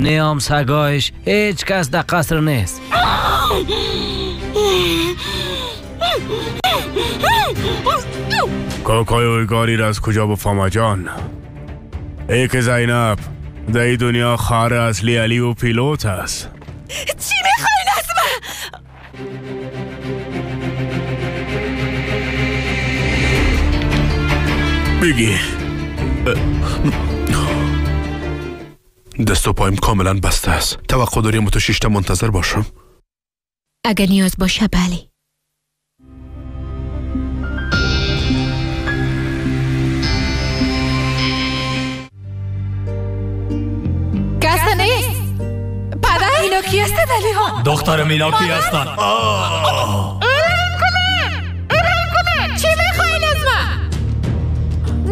نیام سگایش، هیچ کس در قصر نیست. کاکای اویگاری را از کجا بفهمه جان؟ ای که زینب در این دنیا خواهر اصلی علی و پیلوت است. چی میخواین از من؟ بگی. دست و پایم کاملا بسته است. توقع داریم تو 6 تا منتظر باشم؟ اگر نیاز باشه بله. کسی نیست. پدر اینا کی هستن علی ها؟ دخترم اینا کی هستن؟ ارم کنه، ارم کنه. چی میخواین از من؟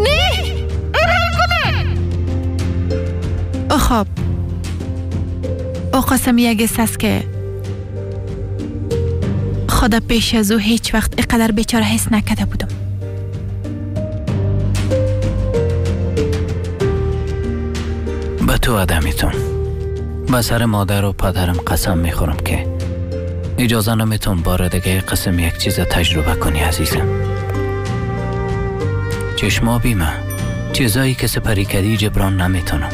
نه، ارم کنه. خب او قسم یک است که خدا پیش از او هیچ وقت اینقدر بیچاره حس نکرده بودم. به تو وعده میتم، به سر مادر و پدرم قسم میخورم که اجازه نمیتم بار دیگه قسم یک چیز تجربه کنی عزیزم. چشما بیمه چیزایی که سپری کردی جبران نمیتونم،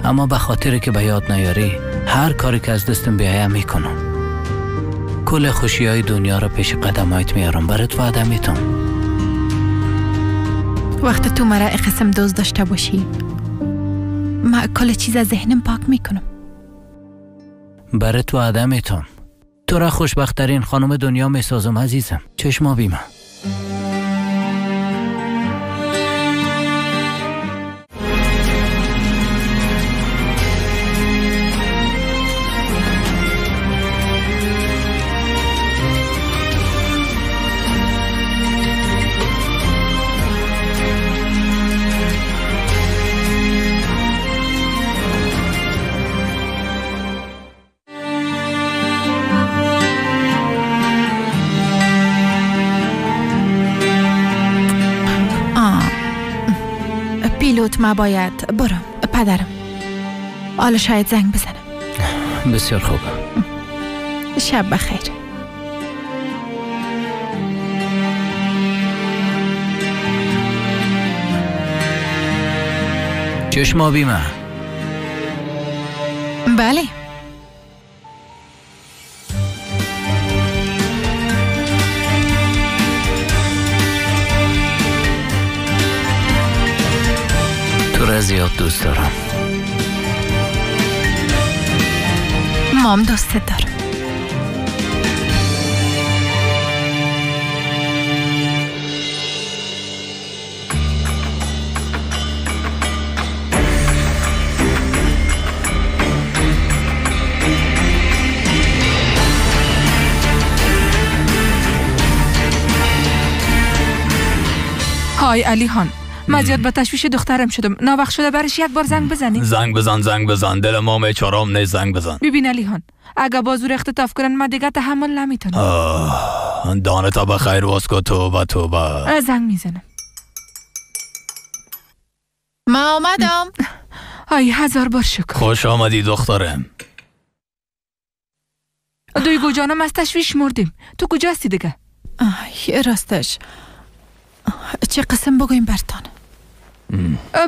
اما به خاطر که به یاد نیاری هر کاری که از دستم بیایم میکنم. کل خوشی های دنیا را پیش قدمایت میارم، برات وعده میتم. وقت تو مرا قسم دوست داشته باشی ما کل چیز از ذهنم پاک میکنم. برات وعده میتم تو را خوشبخت‌ترین خانم دنیا میسازم عزیزم. چشما بیمه. پیلوت ما باید برم پدرم. حالا شاید زنگ بزنم. بسیار خوب. شب بخیر. چشما بیمه. بله. تو را زیاد دوست دارم. مام دوست دارم. های علی خان، من زیاد به تشویش دخترم شدم. ناوقت شده برش یک بار زنگ بزنی. زنگ بزن، زنگ بزن. دل ما میچارم نیست، زنگ بزن. ببین علی خان، اگه بازور اختطاف کنن من دیگه تحمل نمیتونم. دانه تا بخیر واس کو. توبه توبه. زنگ میزنم. ما آمدم. ای هزار بار شکر. خوش آمدی دخترم. دوی جانم از تشویش مردیم. تو کجا هستی دیگه؟ آی راستش چه قسم بگویم برتان؟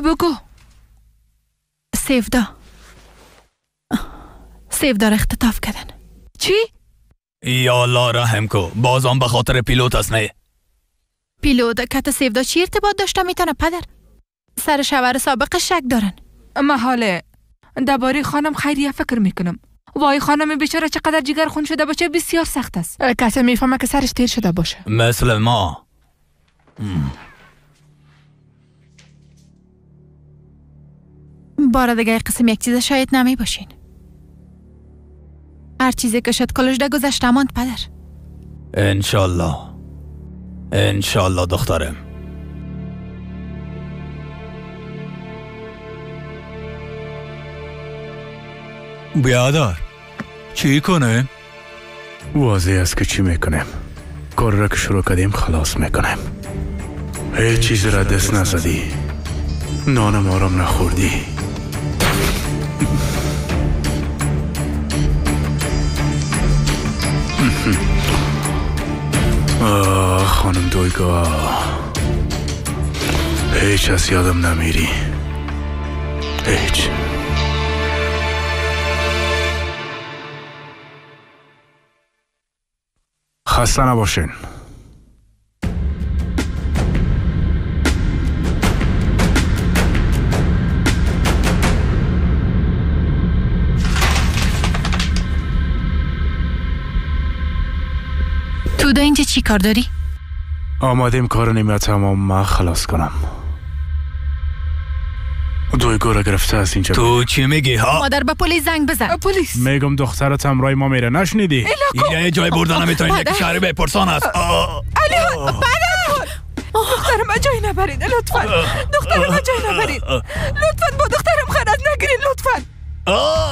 بگو. سیفدا را اختطاف کردن. چی؟ یا الله رحم کو. بازم به خاطر پیلوت است نه؟ پیلوت کت سیفدا چی ارتباط داشته میتونه پدر؟ سر شوهر سابق شک دارن. محاله درباره خانم خیریه فکر میکنم. وای خانم بیچاره چقدر جگر خون شده باشه. بسیار سخت است. کسی میفهمه که سرش تیر شده باشه. مثل ما. بار دیگه قسم یک چیز شاید نمی باشین. هر چیزی که شد کلش ده گذشته ماند پدر. انشالله انشالله دخترم. بیادر چی کنه؟ واضح است که چی میکنیم. کار را که شروع کردیم خلاص میکنیم. هیچ چیز را دست نزدی، نانم آرام نخوردی. آه خانم دویگا، هیچ از یادم نمیری، هیچ. خسته نباشین. تو دا اینجا چی کار داری؟ آمادیم کار نیمه تمام ما خلاص کنم. دویگو را گرفته از اینجا. تو چی میگی ها؟ مادر به پلیس زنگ بزن. پلیس؟ میگم دخترت همراه ما میره، نشنیدی؟ اینجا جای بردن نمیتونی، یک شهر بپرسان است. علی ها، پدر، دخترم جای نبرید لطفا. دخترم جای نبرید لطفا، با دخترم خرد نگیرید لطفا.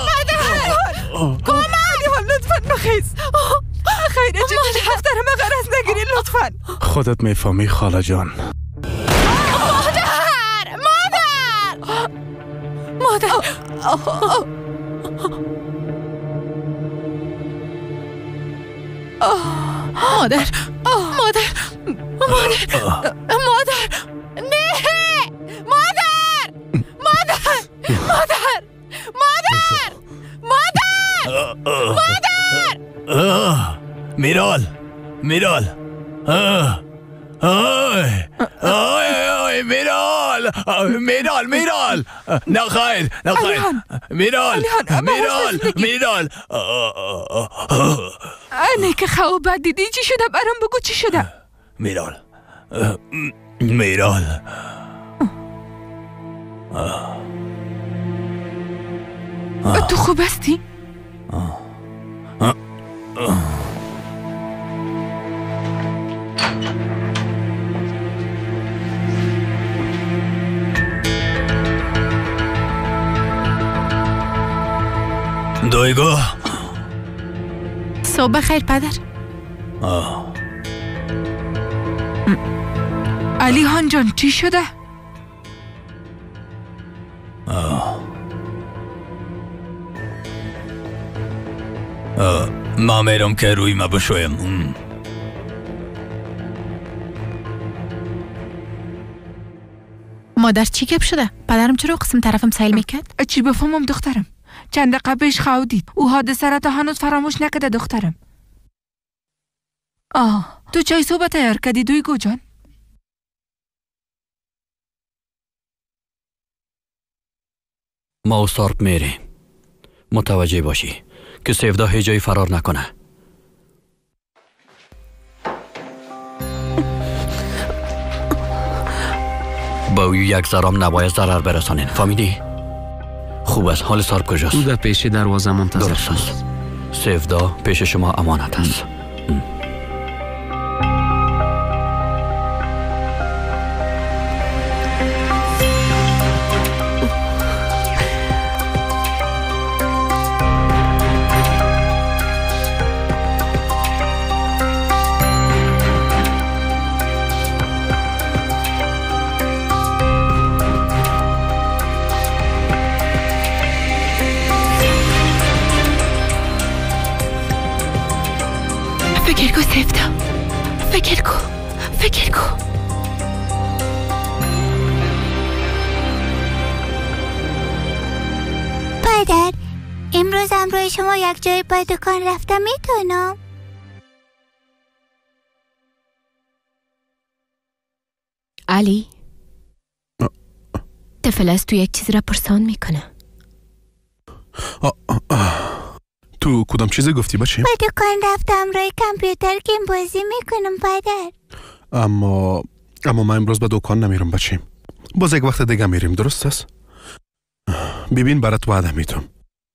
پدر کمک، علی ها لطفا بخیز. خیر جدی، دخترم غرض نگیرید لطفا. خودت میفهمی خاله جان. مادر، مادر، مادر، مادر، مادر، نه، مادر، مادر، مادر، مادر، مادر، مادر. میرال، میرال، آی آی آی، میرال، میرال، میرال، نه خیر، نه خیر، میرال، میرال، میرال. اینه که خواب دیدی چی شده؟ برام بگو چی شده. میرال، میرال، تو خوب هستی؟ دویگو، صبح بخیر پدر. علی هان جان چی شده؟ ما میرم که روی ما بشویم. مادر چی گپ شده؟ پدرم چرا قسم طرفم سیل میکرد؟ چی بفهمم دخترم؟ چند دقیقه پیش خواهد دید. او حادثه را تا هنوز فراموش نکرده دخترم. آه، تو چای صبح تیار کردی دویگو جان؟ ما و سارپ میریم. متوجه باشی که سیودا هیچ جایی فرار نکنه. با او یک ذرام نباید ضرر برسانین، فهمیدی؟ خوب است. حال سارپ کجاست؟ او در پیش دروازه منتظر درست است. سیودا پیش شما امانت است. فکر کو سیودا، فکر کو، فکر کو. پدر، امروز همراه شما یک جای با دکان رفته میتونم؟ علی، طفل از تو یک چیز را پرسان میکنه. تو کدام چیزی گفتی بچه؟ با دکان رفتم روی کامپیوتر گیم بازی میکنم پدر. اما من امروز به دکان نمیرم بچه. باز یک وقت دیگه میریم، درست است؟ ببین برات وعده میتم.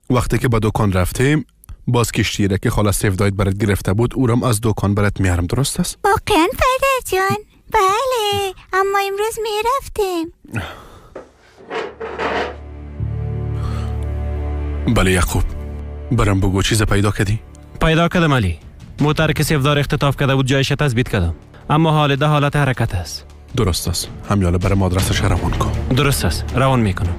وقتی که به دکان رفتیم باز کشتی را که خاله سیودایت برات گرفته بود اورم از دکان برات میارم، درست است؟ واقعا پدر جان؟ بله، اما امروز میرفتیم. بله یعقوب، برام بگو چیز پیدا کردی؟ پیدا کردم علی. موتر که سیفدار اختطاف کرده بود جایش تثبیت کردم، اما حال ده حالت حرکت است. درست است. همیاله برام آدرسش روان کن. درست است، روان میکنم.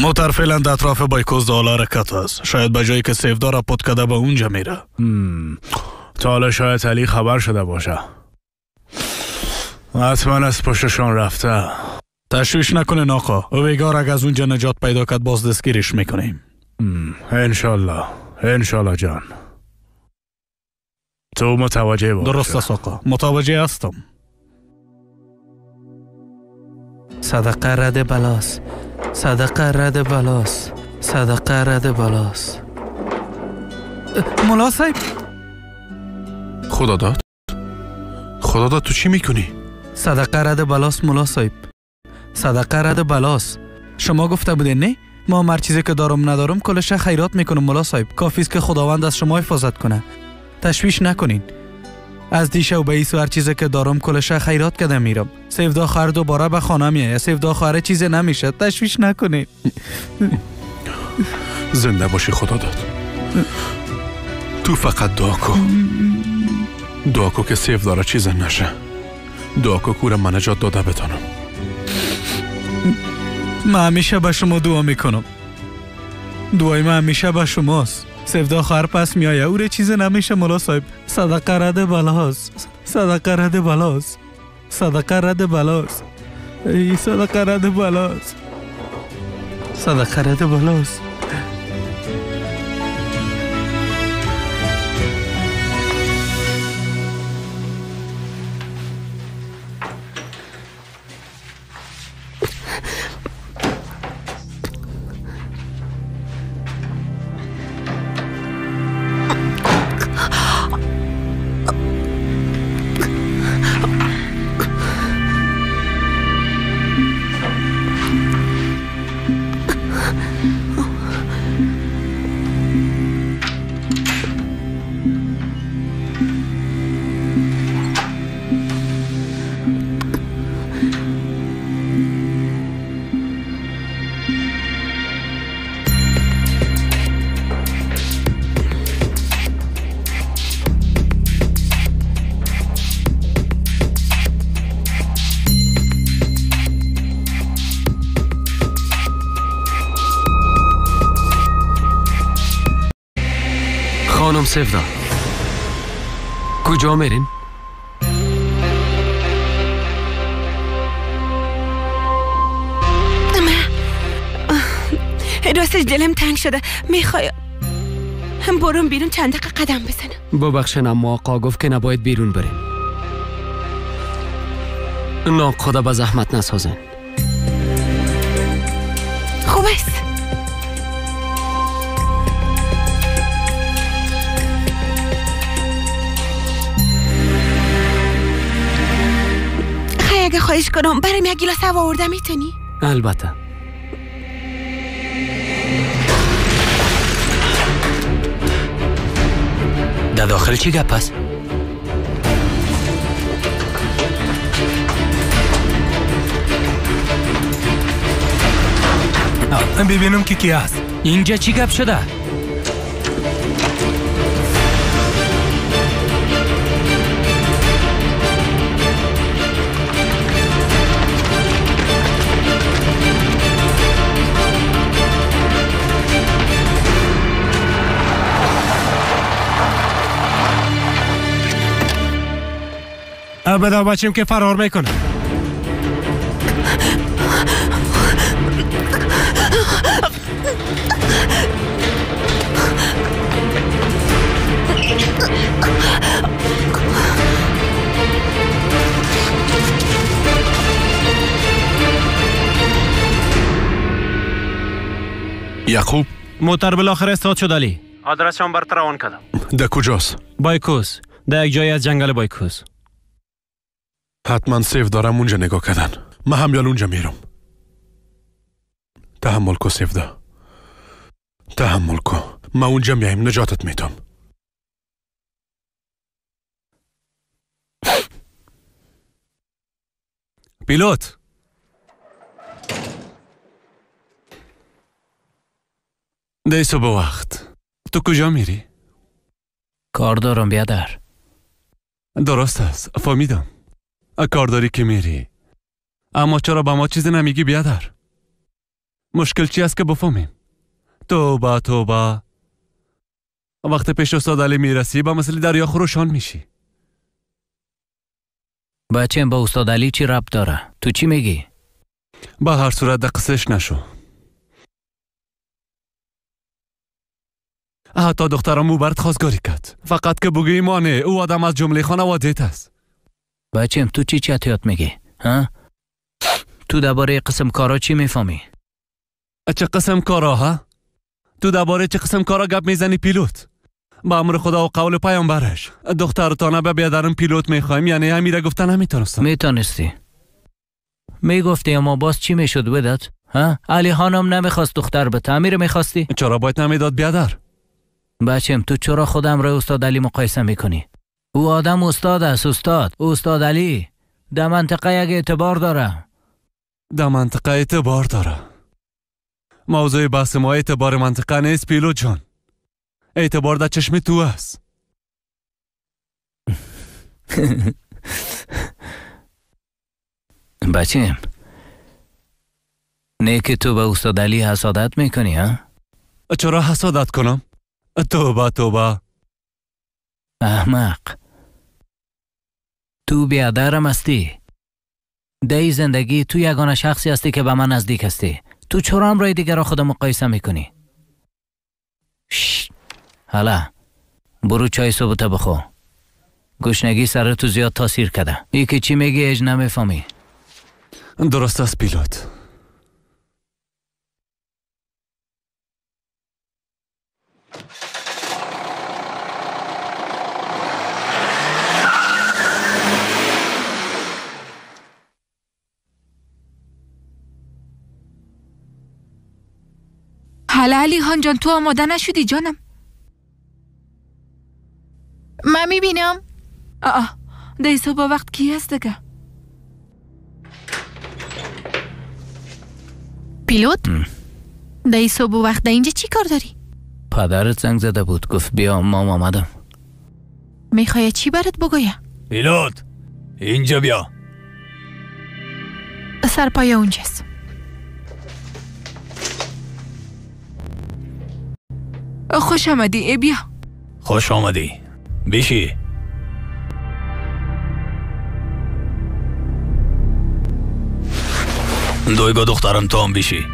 موتر فعلا در اطراف بایکوز دالا حرکت است. شاید به جایی که سیفدا را پت کرده به اونجا میره. تا حالا شاید علی خبر شده باشه. حتما از پشتشان رفته. تشویش نکنین آقا، اویگار اگه از اونجا نجات پیدا کرد باز دستگیرش میکنیم. انشالله، انشالله جان. تو متوجه باش. درست است آقا، متوجه هستم. صدقه رد بلاس، صدقه رد بلاس، صدقه رد بلاس. ملا صاحب، خدا داد، خدا داد، تو چی میکنی؟ صدقه رد بلاس ملا صاحب، صدقه رد بلاس. شما گفته بودین نه؟ ما هر چیزی که دارم ندارم کلش خیرات میکنم ملا صاحب. کافی است که خداوند از شما حفاظت کنه. تشویش نکنین. از دیشب به ایسو هر چیزی که دارم کلش خیرات کردم میرم. سیفدا خواهر دوباره به خانه میایه. سیفدا خواهر چیزی نمیشه. تشویش نکنین. زنده باشی خدا داد. تو فقط دعا کن. دعا کن که سیفدا را چیزی نشه. دعا کن که من نجات داده بتانم. من همیشه به شما دعا میکنم. دعای من همیشه به شماست. سیفدا خواهر پس میایه، او را چیز نمیشه ملا صاحب. صدقه رد بلاس، صدقه رد بلاس، صدقه رد بلاس، ای صدقه رد بلاس، صدقه رد بلاس. خانم سیفدا، کجا میرین؟ من راستش دلم تنگ شده، میخوایم برم بیرون چند دقیقه قدم بزنم. ببخشین اما آقا گفت که نباید بیرون بریم. نه خدا به زحمت نسازین. خوب است. اگه خواهش کنم برام یک گیلاس هوا آورده میتونی؟ البته. در داخل چی گپ است؟ ببینم که کی است. اینجا چی گپ شده؟ بدا بچیم که فرار میکنه. یعقوب، موتر بالاخره استاد شد علی. آدرسشان برات روان کردم. در کجاست؟ بایکوز، در یک جایی از جنگل بایکوز. حتما سیف دارم اونجا نگاه کردن. من هم یال اونجا میرم. تحمل کو سیفدا، تحمل کو. من اونجا میایم نجاتت میدم. پیلوت، دی صبح وقت تو کجا میری؟ کار دارم بیادر. درست است، فهمیدم. کار داری که میری، اما چرا به ما چیزی نمیگی بیادر؟ مشکل چی است که بفهمیم؟ توبه توبه. وقتی پیش استاد علی میرسی با مثل دریا خروشان میشی. بچه با استاد علی چی ربط داره؟ تو چی میگی؟ با هر صورت قصهش نشو. حتی دخترم او برات خواستگاری کرد. فقط که بگویی مانه او آدم از جمله خانواده‌ات است. بچم تو چی چتیات میگی؟ ها؟ تو درباره قسم کارا چی میفهمی؟ چه قسم کارا ها؟ تو درباره چه قسم کارا گپ میزنی پیلوت؟ با امر خدا و قول پیامبرش دخترتانه به بیادرم پیلوت میخوایم، یعنی امیره گفتن نمیتونستم. میتونستی میگفتی، اما باز چی میشد بدت؟ ها؟ علی خانم نمیخواست دختر به تعمیر میخواستی؟ چرا باید نمیداد بیادر؟ بچم تو چرا خودم را استاد علی مقایسه میکنی؟ او آدم استاد است. استاد علی در منطقه یک اعتبار داره. در منطقه اعتبار داره. موضوع بحث ما اعتبار منطقه نیست پیلوت جان. اعتبار در چشم تو است. بچم نه که تو به استاد علی حسادت میکنی ها؟ چرا حسادت کنم؟ توبه توبه. احمق، تو بیادرم هستی. در زندگی تو یگانه شخصی هستی که به من نزدیک هستی. تو چرا هم رای دیگر را خود مقایسه میکنی؟ حالا برو چای صبح تا بخو. گشنگی سر تو زیاد تاثیر کرده. ای که چی میگی اج نمیفهمی. درست است پیلوت. حالا علی خان جان تو آماده نشدی جانم؟ من میبینم. آه دی صبح وقت کی هست دیگه؟ پیلوت دی صبح وقت در اینجا چی کار داری؟ پدرت زنگ زده بود گفت بیا، ما آمدم. میخوای چی برات بگویم؟ پیلوت اینجا بیا. سرپای اونجاست. خوش آمدی ای بیا. خوش آمدی بیشی. دویگو دخترم تو هم بیشی.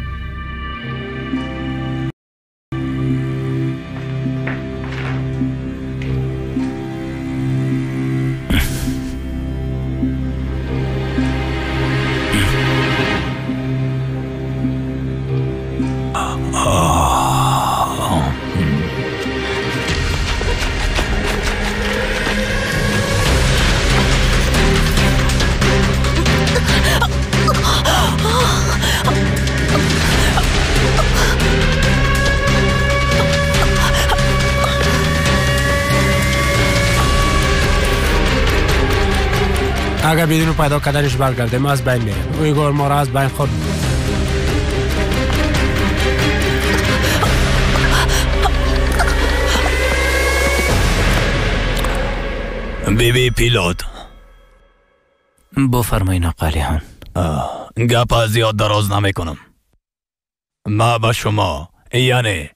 اگر بدون پیدا کردنش برگردیم از بین میریم. اویگور ما را از بین خورد. بی بی پیلوت. بفرمایین آقا علی خان. گپ زیاد دراز نمی کنم. ما به شما یعنی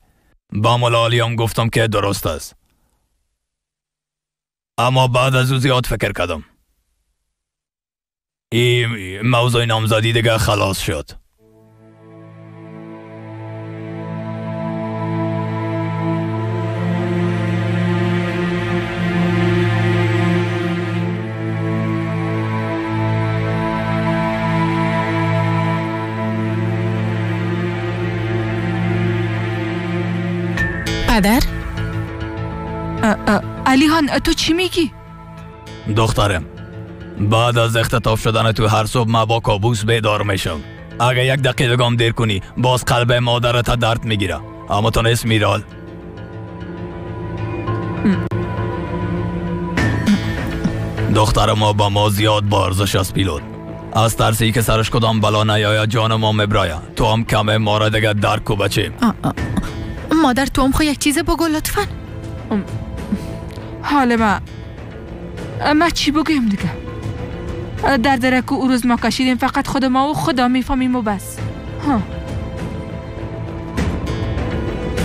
با ملا علی گفتم که درست است، اما بعد از او زیاد فکر کردم. این موضوع نامزدی دیگه خلاص شد. پدر؟ علی خان تو چی میگی؟ دخترم بعد از اختطاف شدن تو هر صبح ما با کابوس بیدار میشم. اگه یک دقیقه گام دیر کنی باز قلب مادرت درد میگیره. اما تو نیست میرال. دختر ما با ما زیاد با ارزش است پیلوت. از ترسی که سرش کدام بلا نیاید جان ما مبرایه. تو هم کمه ما را دیگه درک کو بچیم. مادر تو هم خو یک چیز بگو لطفا. حال ما چی بگویم دیگه؟ در درک او روز ما کشیدیم فقط خود ما و خدا میفهمیم و بس. ها.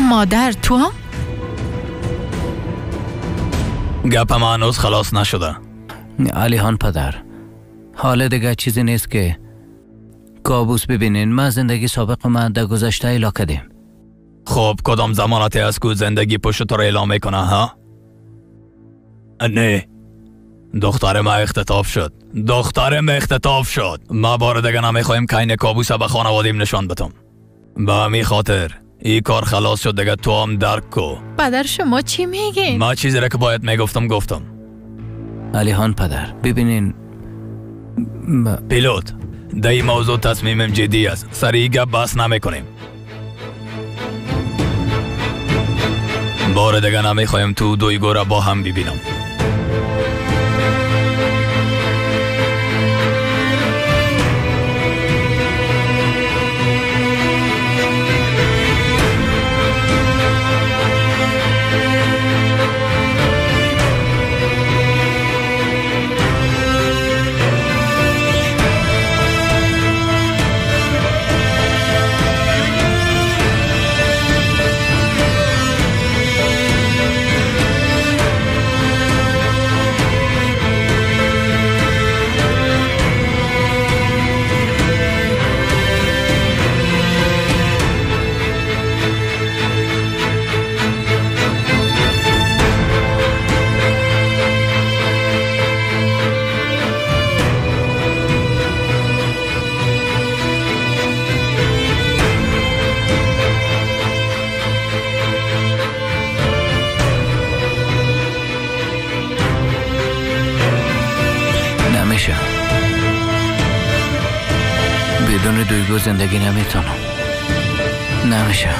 مادر تو هم؟ گپ ما هنوز خلاص نشده. علیهان پدر، حال دیگه چیزی نیست که کابوس ببینین. ما زندگی سابق ما در گذشته اعلا کردیم. خب کدام زمانتی است که زندگی پشت تو را اعلام میکنه ها؟ نه، دختر ما اختطاف شد. دخترم اختطاف شد. ما بار دیگه نمیخوایم که این کابوس به خانوادیم نشان بدم. به همین خاطر این کار خلاص شد دیگه. تو هم درک کو. پدر شما چی میگین؟ ما چیزی را که باید میگفتم گفتم. علیهان پدر ببینین، پیلوت در این موضوع تصمیمم جدی است. سریع گپ بحث نمیکنیم. بار دیگه نمیخوایم تو دویگو را با هم ببینم. بدون دویگو زندگی نمیتونم. نمیشه،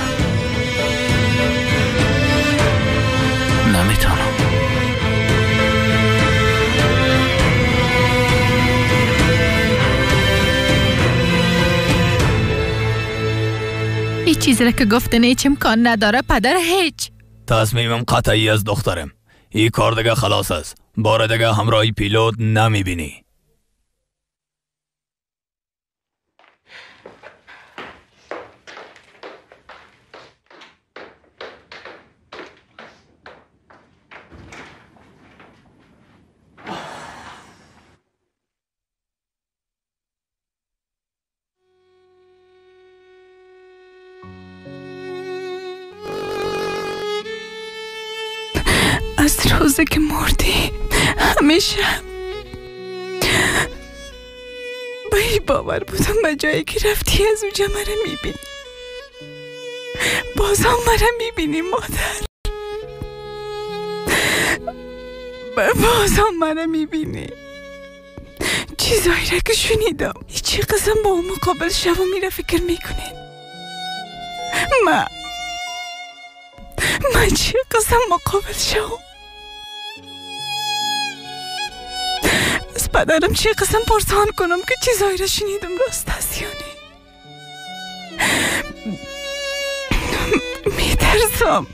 نمیتونم. هیچ چیزی را که گفتن هیچ امکان نداره پدر. هیچ. تصمیمم قطعی از دخترم. این کار دیگه خلاص است. بار دیگه همراهی پیلوت نمیبینی. از روزی که مردی همیشه با این باور بودم به جایی که رفتی از اونجا مرا میبینی. بازم مرا میبینی مادر. بازم مرا میبینی. چیزایی را که شنیدم هیچی قسم با اون مقابل شب و میره فکر میکنین. من چی قسم مقابل شو؟ از پدرم چی قسم پرسان کنم که چیزایی را شنیدم راست است یا نه؟ میترسم،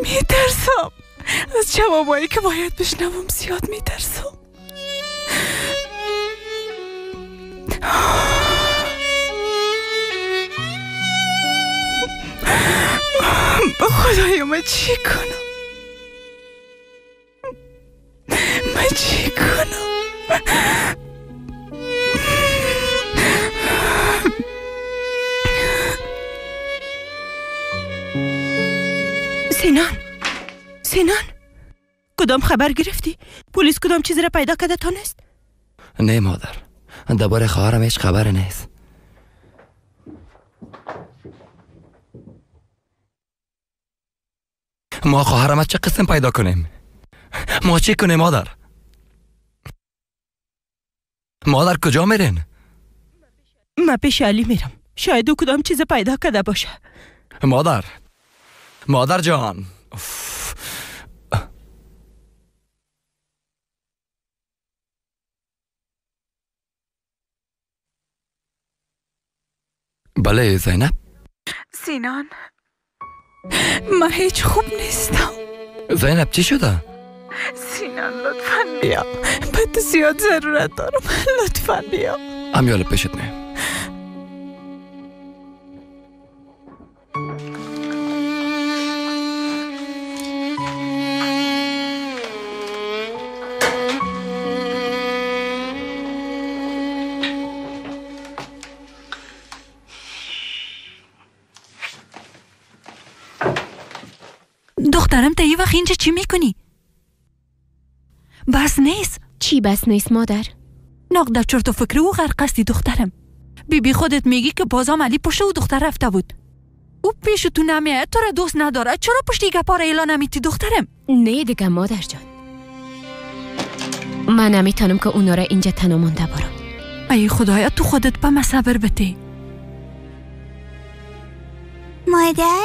میترسم از جوابایی که باید بشنوم. زیاد میترسم. خدایا من چی کنم؟ من چی کنم؟ سینان، سینان، کدام خبر گرفتی؟ پلیس کدام چیز را پیدا کرده تانست؟ نه مادر، درباره خواهرم هیچ خبر نیست. ما خواهرم از چه قسم پیدا کنیم؟ ما چی کنیم مادر؟ مادر کجا میرین؟ من پیش علی میرم. شاید او کدام چیز پیدا کرده باشه. مادر، مادر جان. بله زینب. سینان، من هیچ خوب نیستم. زینب چی شده؟ سینان لطفاً بیا، به تو زیاد ضرورت دارم. لطفاً بیا. امیال پیشت نه. دخترم تا یه وقت اینجا چی میکنی؟ بس نیست. چی بس نیست مادر؟ نقد چرت و فکر او غرق هستی دخترم. بیبی خودت میگی که بازم علی پشت او دختر رفته بود. او پیش تو نمیاد، تو را دوست نداره، چرا پشت گپا را اعلان نمیتی دخترم؟ نه دیگه مادر جان، من نمیتونم که اونا را اینجا تنها مانده بارم. ای خدایا تو خودت به من صبر بده. مادر،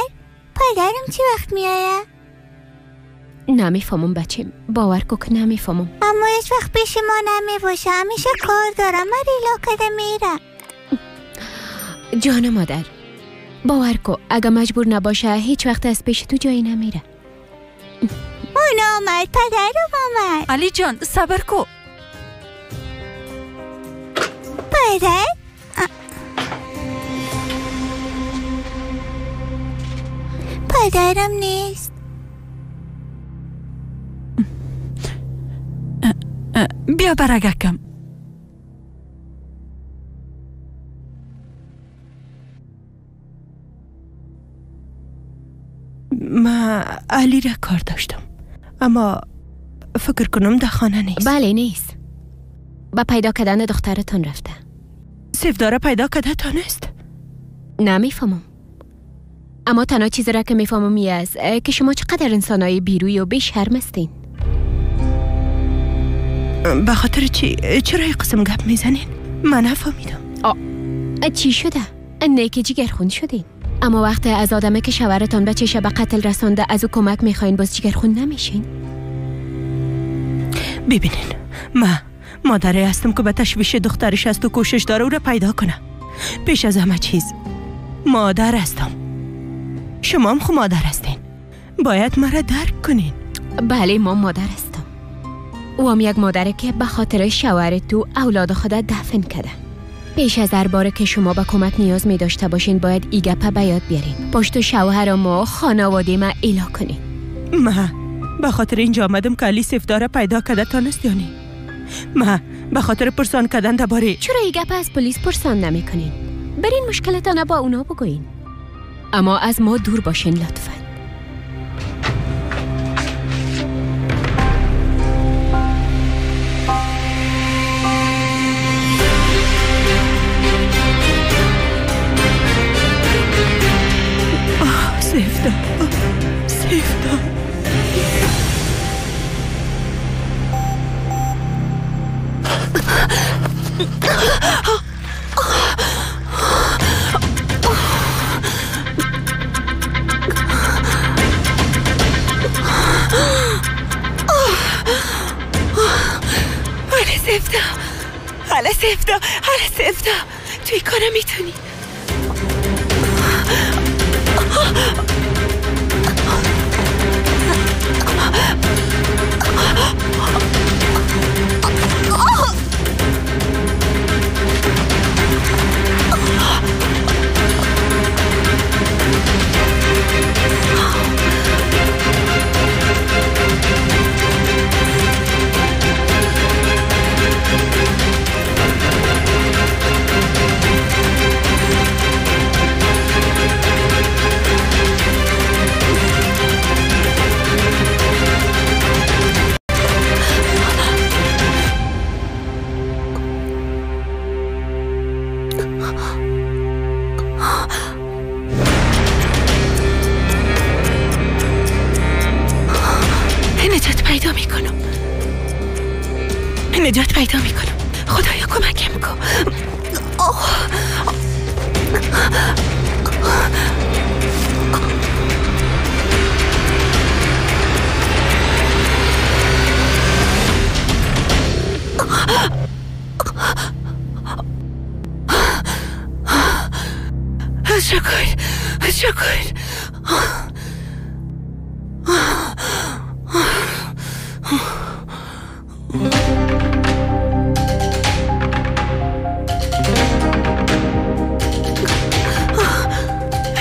پدرم چی وقت میآید؟ نمیفهمم بچه، باور کن که نمیفهمم. اما هیچ وقت پیش ما نمیباشه، همیشه کار دارم، من ریلا کده میرم. جان مادر، باور کن اگه مجبور نباشه هیچ وقت از پیش تو جایی نمیره. اون آمد، پدرم آمد. علی جان صبر کن. پدر؟ پدرم نیست. بیا برگکم. ما علی را کار داشتم، اما فکر کنم در خانه نیست. بله نیست، با پیدا کردن دخترتان رفته. سیفداره پیدا کرده تانست؟ نمیفهمم، اما تنها چیزی را که میفهمم این است که شما چقدر انسانای بیروی و بی‌شرم هستین. به خاطر چی؟ چرا این قسم گپ میزنین؟ من نفهمیدم. چی شده؟ نه که جگرخون شدین. اما وقتی از آدمه که شوهرتان بچه‌ش به قتل رسانده از او کمک میخواین، باز جگرخون نمیشین؟ ببینین، من مادری هستم که به تشویش دخترش است و کوشش داره او را پیدا کنه. پیش از همه چیز مادر هستم. شما هم خو مادر هستین، باید مرا درک کنین. بله ما مادر هستم. او هم یک مادره که به خاطر شوهر تو اولاد خود دفن کرده. پیش از هر باره که شما به کمک نیاز می داشته باشین باید ای گپه به یاد بیارین. پشت شوهر ما خانواده ما ایلا کنین. ما به خاطر اینجا آمدم که علی سیفداره پیدا کرده تانست یا نه؟ ما به خاطر پرسان کردن درباره. چرا ای گپه از پلیس پرسان نمی کنین؟ برین مشکلتان با اونا بگوین، اما از ما دور باشین لطفاً. آه سیفدا، سیفدا. سیفدا، حالا سیفدا، حالا سیفدا، توی کارا میتونی. نجات پیدا میکنم، نجات پیدا میکنم. خدایا کمکم کن. شکر، شکر.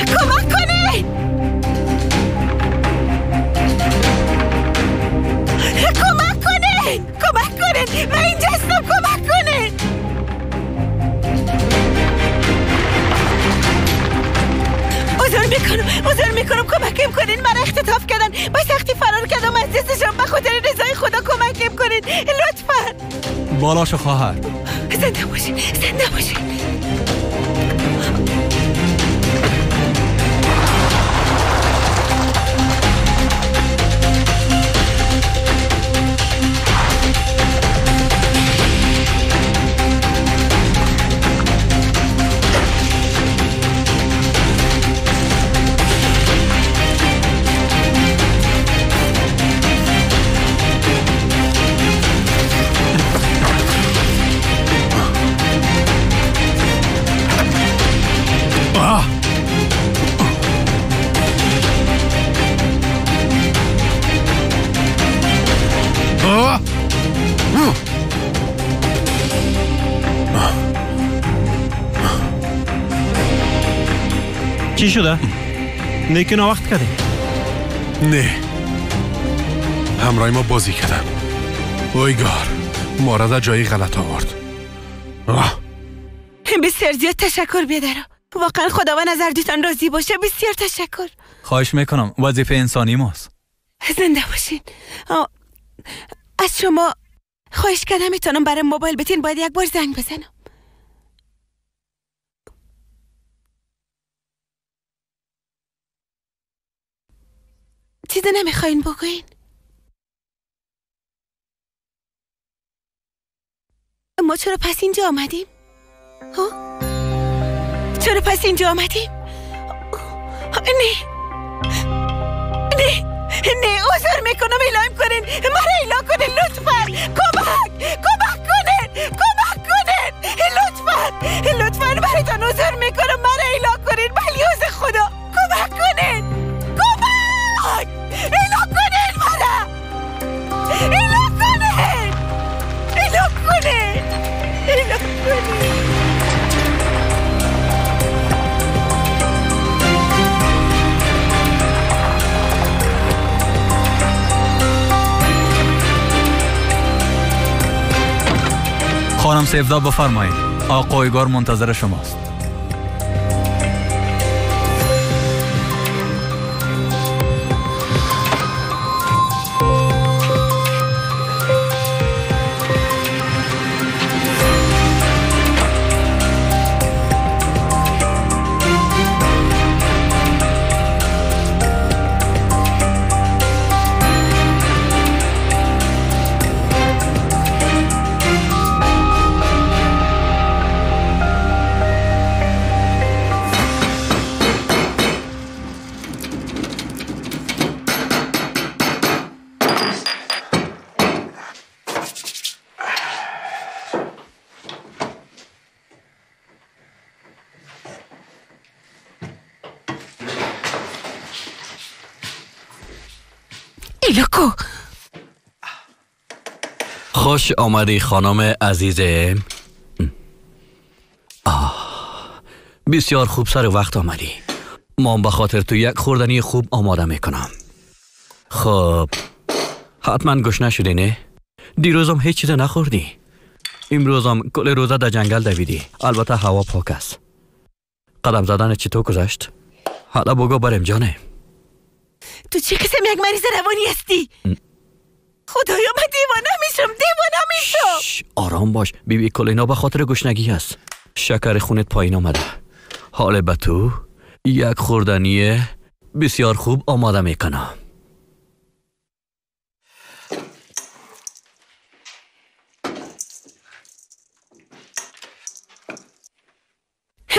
کمک کنی، کمک کنی، کمک کنی، من اینجا هستم، کمک کنی. عذر میکنم، عذر میکنم. میکنم کمکم کنین، مرا اختطاف کردن، با سختی فرار کردم از دستشان. به خاطر رضای خدا کمکم کنین لطفا. بالا شو خواهر. زنده باشین، زنده باشین. چی شده؟ نیکی وقت کردی؟ نه، همراه ما بازی کردن. اویگار ما را در جایی غلط آورد. بسیار زیاد تشکر بیادرم، واقعا خداوند از هر راضی باشه. بسیار تشکر. خواهش میکنم، وظیفه انسانی ماست. زنده باشین. از شما خواهش کردم میتونم برای موبایل بتین، باید یک بار زنگ بزنم. چیزی نمیخواین بگوین؟ ما چرا پس اینجا آمدیم؟ ها؟ چرا پس اینجا آمدیم؟ نه نه نه، عذر میکنم، اعلام کنین، مرا اعلام کنین لطفا. کمک، کمک کنین، کمک کنین لطفا، لطفا براتون عذر میکنم، مرا اعلام کنین، بلیوز خدا کمک کنین، کمک، اعلام کنین مرا، اعلام کنین، اعلام کنین، اعلام کنین. خانم سیفدا بفرمایید، آقا ایگار منتظر شماست. خوش آمدی خانم عزیزم. بسیار خوب سر وقت آمدی. ما به خاطر تو یک خوردنی خوب آماده میکنم. خب حتما گشنه شدی نه؟ دیروزم هیچ چیز نخوردی. امروزم کل روزه در جنگل دویدی. البته هوا پاک است. قدم زدن چطور گذشت؟ حالا بگو بریم جانه. تو چه قسم یک مریض روانی هستی؟ خدایا من دیوانه میشم، دیوانه میشم. آرام باش بیبی، کل اینا به خاطر گشنگی هست. شکر خونت پایین آمده. حال به تو یک خوردنی بسیار خوب آماده میکنم.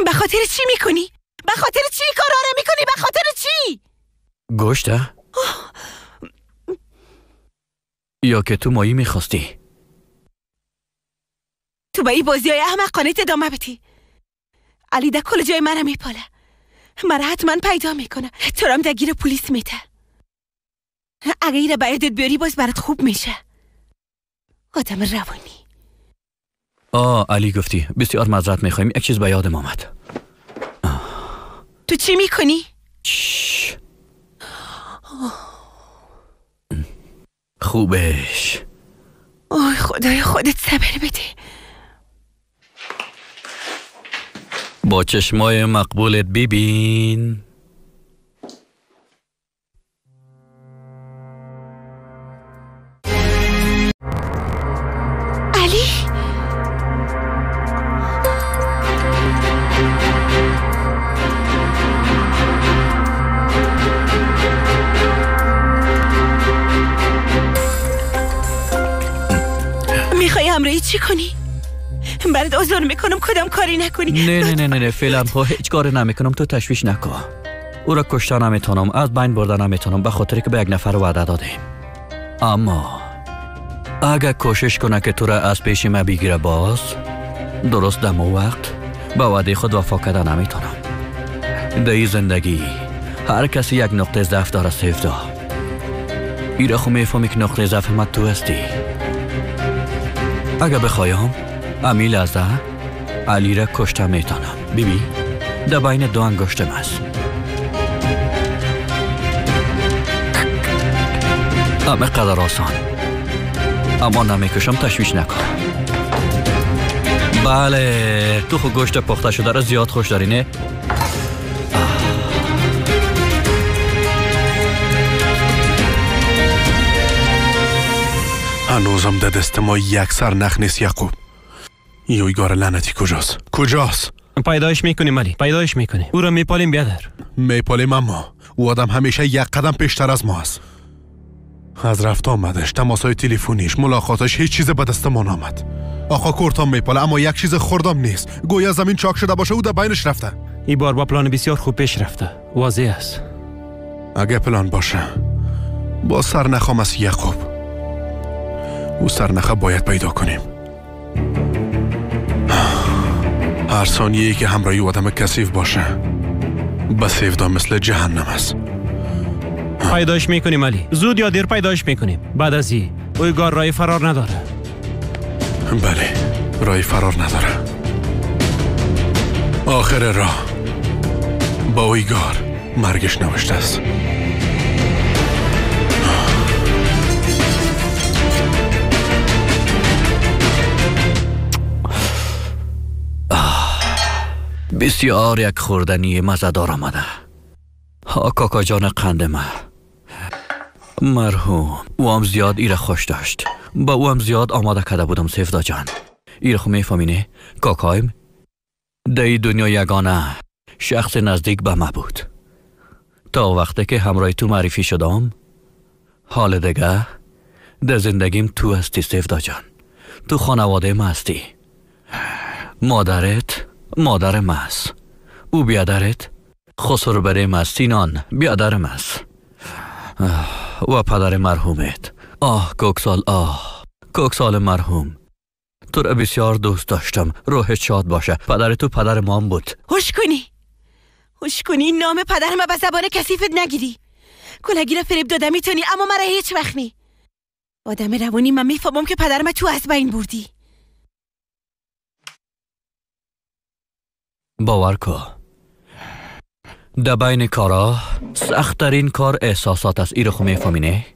به خاطر چی میکنی؟ به خاطر چی کارا رو میکنی؟ به خاطر چی؟ گوشته؟ یا که تو مایی میخواستی؟ تو به این بازی های احمقانه ادامه بدی. علی در کل جای منم میپاله، مرا حتما پیدا میکنه، تو رم در گیر پلیس میته. اگه ایره به یادت بیاری باز برات خوب میشه. آدم روانی. علی گفتی، بسیار معذرت میخوایم، یک چیز به یادم آمد. تو چی میکنی؟ خوبش. آی خدای خودت صبر بده. با چشمای مقبولت ببین. همراهی چی کنی؟ برات آزار میکنم کدام کاری نکنی. نه نه نه نه، فعلا هیچ کاری نمیکنم، تو تشویش نکن. او را کشته نمیتونم، از بین برده نمیتونم، به خاطر که به یک نفر وعده دادیم. اما اگر کوشش کنه که تو را از پیش ما بگیره باز، درست دم و وقت به وعده خود وفا کرده نمیتونم. در این زندگی هر کسی یک نقطه ضعف داره سیفدا. ایره خو میفهمی که نقطه ضعف ما تو هستی. اگر بخوایم امی لحظه علی را کشته میتونم. بیبی در بین دو انگشتم است. همه قدر آسان، اما نمیکشم، تشویش نکن. بله تو خو گوشت پخته شده را زیاد خوش داری نه؟ هنوزم در دست ما یک سر نخ نیست یعقوب. یویگار لعنتی کجاست؟ کجاست؟ پیدایش میکنیم علی، پیدایش میکنیم. او را میپالیم بیادر. میپالیم، اما او آدم همیشه یک قدم پیشتر از ما است. از رفت آمدش، تماسهای تلفنیش، ملاقاتش، هیچ چیز به دست ما نامد. آقا کورتام میپاله اما یک چیز خوردم نیست. گویا زمین چاک شده باشه او در بینش رفته. این بار با پلان بسیار خوب پیش رفته، واضح است. اگه پلان باشه با سرنخام است یعقوب. او سرنخه باید پیدا کنیم. هر ثانیه‌ای که همراهی آدم کثیف باشه به سیفدا مثل جهنم است. پیدایش میکنیم علی، زود یا دیر پیدایش میکنیم. بعد از این اویگار رای فرار نداره. بله رای فرار نداره. آخر راه با اویگار مرگش نوشته است. بسیار یک خوردنی مزه‌دار آمده. ها کاکا جان قند من مرحوم، او هم زیاد ایره خوش داشت. با او هم زیاد آماده کرده بودم سیفدا جان. ایره خو میفهمی نه؟ کاکایم در این دنیا یگانه شخص نزدیک به ما بود. تا وقتی که همراه تو معرفی شدم، حال دیگه در زندگیم تو هستی سیفدا جان. تو خانواده ما هستی. مادرت مادر ما است. او بیادرت خسرو بریم است. سینان بیادرم است. و پدر مرحومت، آه کوکسال، آه کوکسال مرحوم، تو را بسیار دوست داشتم. روحت شاد باشه. پدر تو پدر مام بود. هوش کنی، هوش کنی، نام پدر ما به زبان کثیفت نگیری. کلگی را فریب داده میتونی اما مرا هیچ وقت نی. آدم روانی من میفهمم که پدر ما تو از بین بردی. باور کن در بین کارا سخت‌ترین کار احساسات است. ایره خو میفهمی نه؟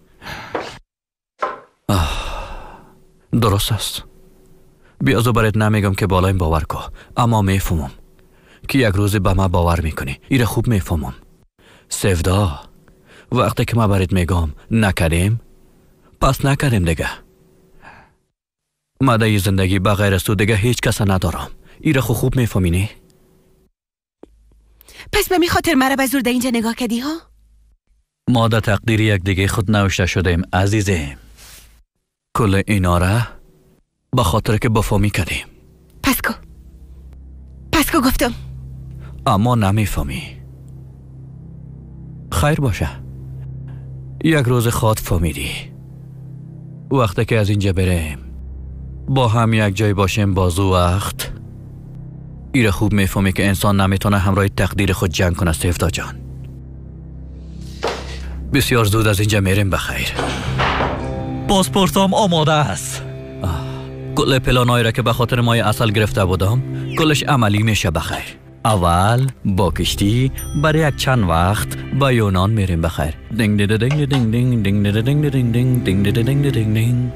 درست است. بیازو برات نمیگم که بالایم باور کن، اما میفهمم که یک روز به ما باور میکنی. ایره خوب میفهمم سیفدا. وقتی که ما برات میگم نکردیم پس نکردیم دیگه. ما در زندگی بغیر از تو دیگه هیچ کس ندارم. ایره خوب میفهمی نه؟ پس به می خاطر مرا به زور در اینجا نگاه کردی ها؟ ما در تقدیر یک دیگه خود نوشته شدیم عزیزم. کل اینا را به خاطر که بفهمی کردیم. پس کو، پس کو گفتم. اما نمیفهمی. خیر باشه، یک روز خواد فهمیدی. وقتی که از اینجا بریم با هم یک جای باشیم، بازو وقت ایره خوب میفهمی که انسان نمیتونه همراه تقدیر خود جنگ کنه سیفدا جان. بسیار زود از اینجا میریم بخیر. پاسپورتم آماده است. کل پلانایی را که به خاطر مای اصل گرفته بودم کلش عملی میشه بخیر. اول با کشتی برای یک چند وقت به یونان میریم بخیر. دینگ دینگ دینگ دینگ دینگ دینگ دینگ دینگ دینگ دینگ دینگ دینگ دینگ.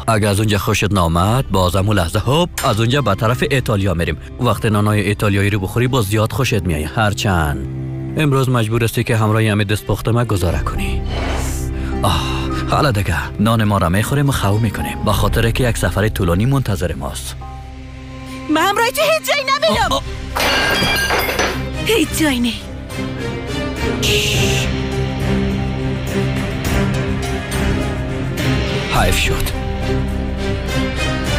اگه از اونجا خوشت نامد بازم اون لحظه هوب از اونجا به طرف ایتالیا میریم. وقتی نانای ایتالیایی رو بخوری باز زیاد خوشت میایه. هرچند امروز مجبور هستی که همراه همه دست پخت ما گزاره کنی. حالا دیگه نان ما را میخوریم و خو میکنیم به خاطر که یک سفر طولانی منتظر ماست. من همراه تو هیچ جایی نمیرم. هیچ جایی نه. حیف شد.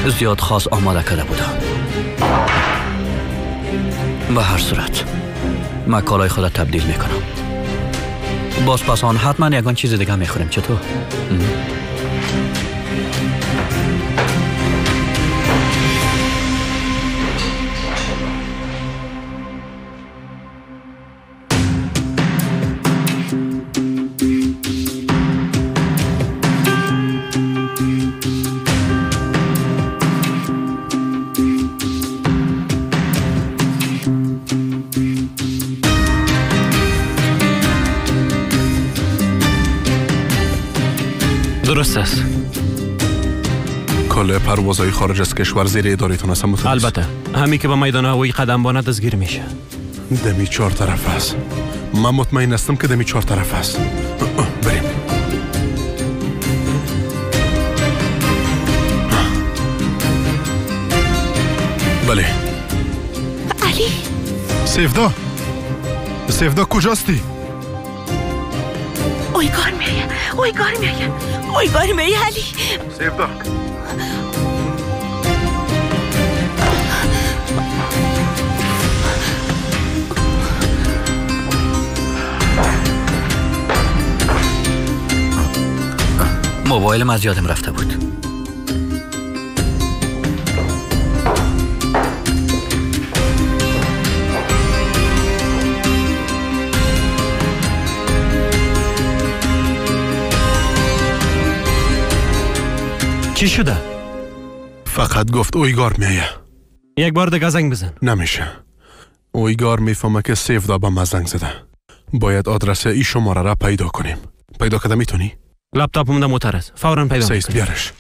زیاد خاص آماده کرده بودم. به هر صورت من کالای خود تبدیل میکنم. باز پس آن حتما یگان چیز دیگه میخوریم. چطور؟ درست است. کل پروازهای خارج از کشور زیر ادارهتان است. البته همین که به میدان هوایی قدم بانه دستگیر میشه. دمی 4 طرف است. من مطمئن هستم که دمی 4 طرف است. بریم. بله. علی. سیفدا. سیفدا کجاستی؟ اویگار میایه. اویگار میایه. اویگار میایه علی. سیفدا. موبایلم از یادم رفته بود. چی شده؟ فقط گفت اویگار میایه. یک بار دیگه زنگ بزن. نمیشه. اویگار میفهمه که سیفدا به ما زنگ زده. باید آدرس ای شماره را پیدا کنیم. پیدا کرده میتونی؟ لپتاپم در موتر است. فوراً پیدا می‌کنم. بیارش.